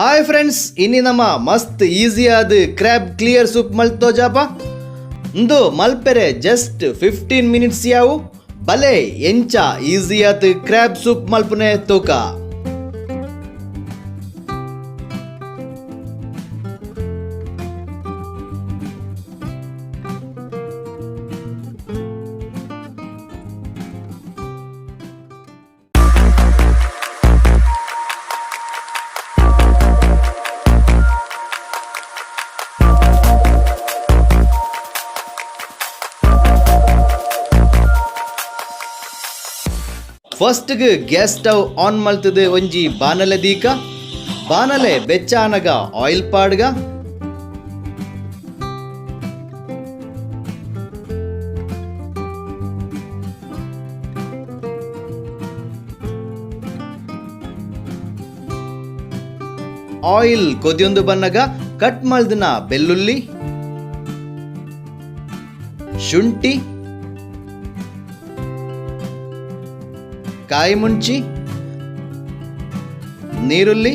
Hi friends, ಇನ್ನಿ ನಮ್ಮ ಮಸ್ತ್ ಈಸಿಯಾದ crab clear soup ಮಲ್ತೋ ಜಾಪ. ಇಂದು ಮಲ್ಪೆರೆ ಜಸ್ಟ್ 15 ಮಿನಿಟ್ಸ್ ಯಾವು. ಬಲೆ ಎಂಚ ಈಸಿಯಾದ ಕ್ರ್ಯಾಬ್ ಸೂಪ್ ಮಲ್ಪನೆ ತೂಕ. ಫಸ್ಟ್ಗೆ ಗ್ಯಾಸ್ ಸ್ಟವ್ ಆನ್ ಮಲ್ತದ ಒಂಜಿ ಬಾನಲೆ ದೀಕ. ಬಾನಲೆ ಬೆಚ್ಚಾನಗ ಆಯಿಲ್ ಪಾಡ್ಗ. ಆಯಿಲ್ ಕೊದಿಯೊಂದು ಬನ್ನಗ ಕಟ್ ಮಲ್ದಿನ ಬೆಳ್ಳುಳ್ಳಿ, ಶುಂಠಿ, ಕಾಯಿ ಮುಂಚಿ, ನೀರುಳ್ಳಿ,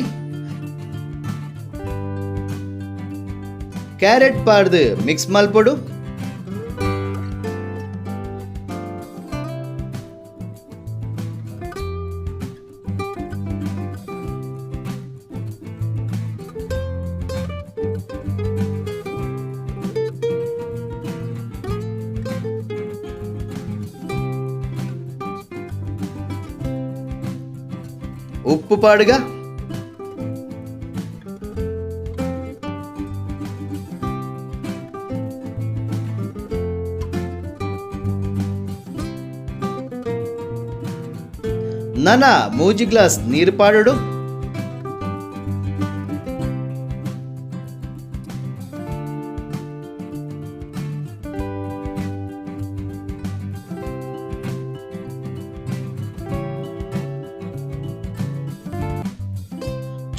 ಕ್ಯಾರೆಟ್ ಪಾಡ್ದು ಮಿಕ್ಸ್ ಮಲ್ಪೊಡು. ಉಪ್ಪು ಪಾಡ್ಗ. ನನ ಮೂಜಿ ಗ್ಲಾಸ್ ನೀರು ಪಾಡೋಡು.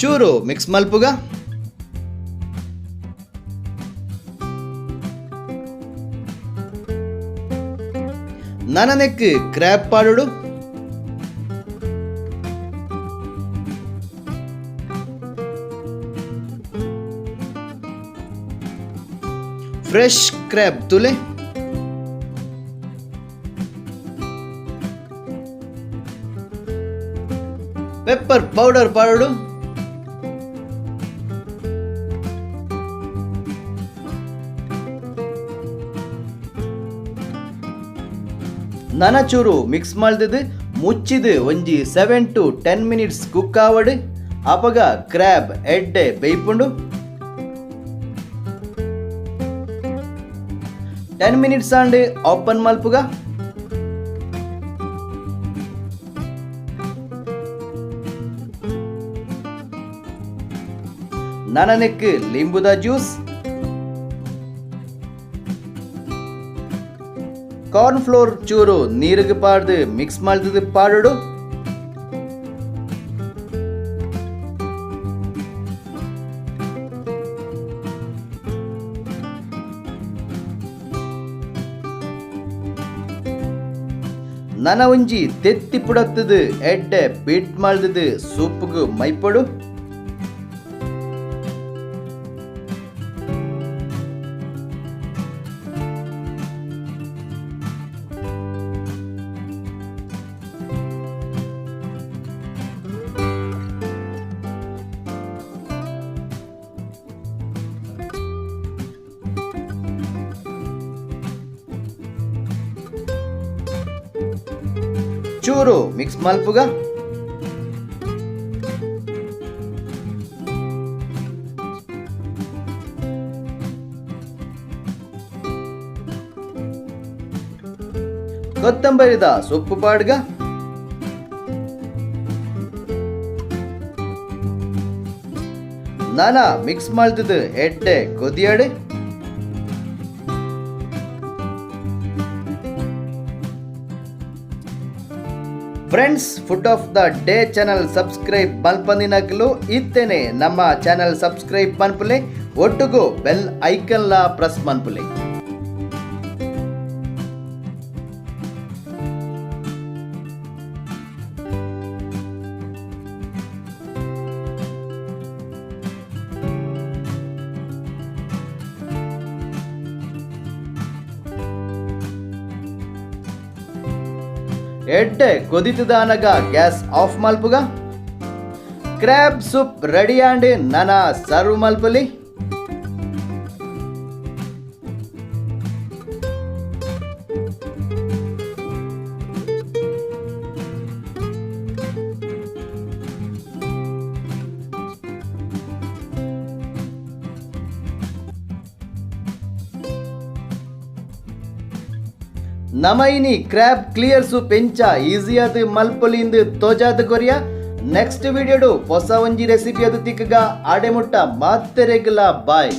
ಚೂರು ಮಿಕ್ಸ್ ಮಲ್ಪುಗ. ನನನೆಕ್ ಕ್ರ್ಯಾಬ್ ಪಾಡೋಡು. ಫ್ರೆಶ್ ಕ್ರ್ಯಾಬ್ ತುಲೆ. ಪೆಪ್ಪರ್ ಪೌಡರ್ ಪಾಡೋಡು. ನನಚೂರು ಮಿಕ್ಸ್ ಮಲ್ದದು ಮುಚ್ಚಿದು ಒಂಜಿ 7 ಟು 10 ಮಿನಿಟ್ಸ್ ಕುಕ್ ಆವಡು. ಅಪಗ ಕ್ರ್ಯಾಬ್ ಎಡ್ಡೆ ಬೇಯ್ಪುಂಡು. 10 ಮಿನಿಟ್ಸ್ ಆಂಡ್ ಓಪನ್ ಮಲ್ಪುಗ. ನನನೆಕ್ ಲಿಂಬುದ ಜ್ಯೂಸ್, ಕಾರ್ನ್ ಫ್ಲೋರ್ ಚೂರು ನೀರಿಗೆ ಪಾಡ್ದು ಮಿಕ್ಸ್ ಮಲ್ತದು ಪಾಡೋಡು. ನನ ಒಂಜಿ ತೆತ್ತಿ ಪುಡತ್ತದು ಎಡ್ಡೆ ಬೀಟ್ ಮಲ್ದದು ಸೂಪುಗು ಮೈಪೊಡು. ಚೂರು ಮಿಕ್ಸ್ ಮಲ್ಪುಗ. ಕೊತ್ತಂಬರಿದ ಸೊಪ್ಪು ಪಾಡ್ಗ. ನನ ಮಿಕ್ಸ್ ಮಲ್ತದು ಎಡ್ಡೆ ಕೊದಿಯಡು. Friends, food of the day channel subscribe ಮಲ್ಪಂದಿನಕಲು ಇತ್ತೇನೆ ನಮ್ಮ ಚಾನಲ್ ಸಬ್ಸ್ಕ್ರೈಬ್ ಮನ್ಪುಲೆ, ಒಟ್ಟುಗು ಬೆಲ್ ಐಕನ್ ಲಾ ಪ್ರೆಸ್ ಮನ್ಪುಲೆ. ಎಡ್ಡೆ ಕೊದಿತದಾನಗ ಗ್ಯಾಸ್ ಆಫ್ ಮಲ್ಪುಗ. ಕ್ರ್ಯಾಬ್ ಸೂಪ್ ರೆಡಿ ಆಂಡ್. ನನ ಸರ್ವ್ ಮಲ್ಪಲಿ. ನಮೈನಿ ಕ್ರ್ಯಾಬ್ ಕ್ಲಿಯರ್ ಸೂಪ್ ಎಂಚ ಈಸಿಯಾದ ಮಲ್ಪೊಲಿಂದು ತೋಜಾದ ಕೊರಿಯ. ನೆಕ್ಸ್ಟ್ ವಿಡಿಯೋಡು ಹೊಸ ಒಂಜಿ ರೆಸಿಪಿ ಅದು ತಿಕ್ಕಗ. ಆಡೆ ಮುಟ್ಟ ಮಾತೆರೆಗ್ಲ ಬಾಯ್.